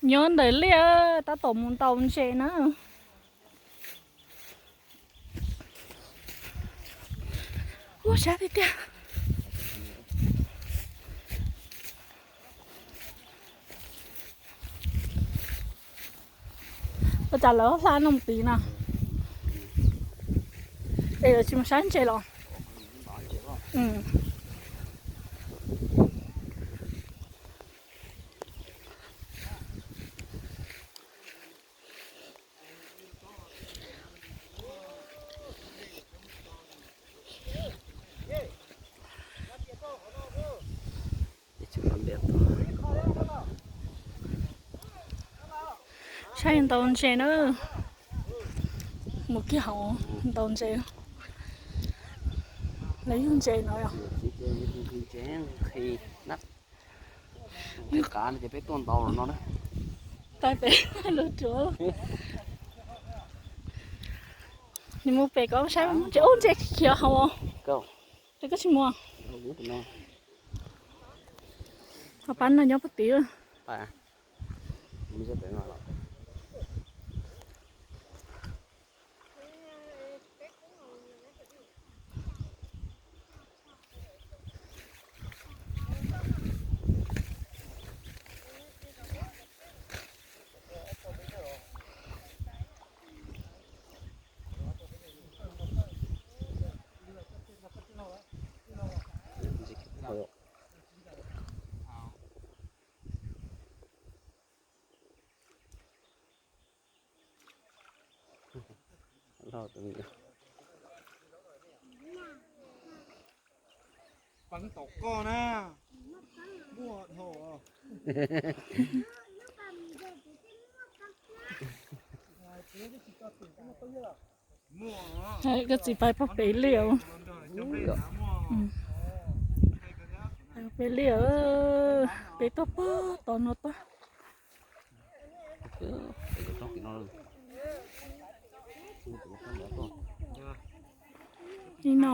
Nyob ntawm liaj tab tom mus ntaus ntses na. Ub, sab tiag tiag. Ua cas lawv hla no mus tid no? Es lawv tsis mus saib ntses los? Saib ntaus ntses na. Mus kiag hauv ntaus ntses. Lawv yug ntses no yog. Qav no ces peb tuaj ntaus no na. Pais pem lub tsuav. Nws mus pem ko saib tsev ub ntses khiav hauv. Ces koj tsis mus. Ho pab no nyob puag tid. Peb tom koj na. Muaj dhau. Koj txiv pais pog pem liaj. Pem liaj, pem tuaj pog tom no tuaj. Li no.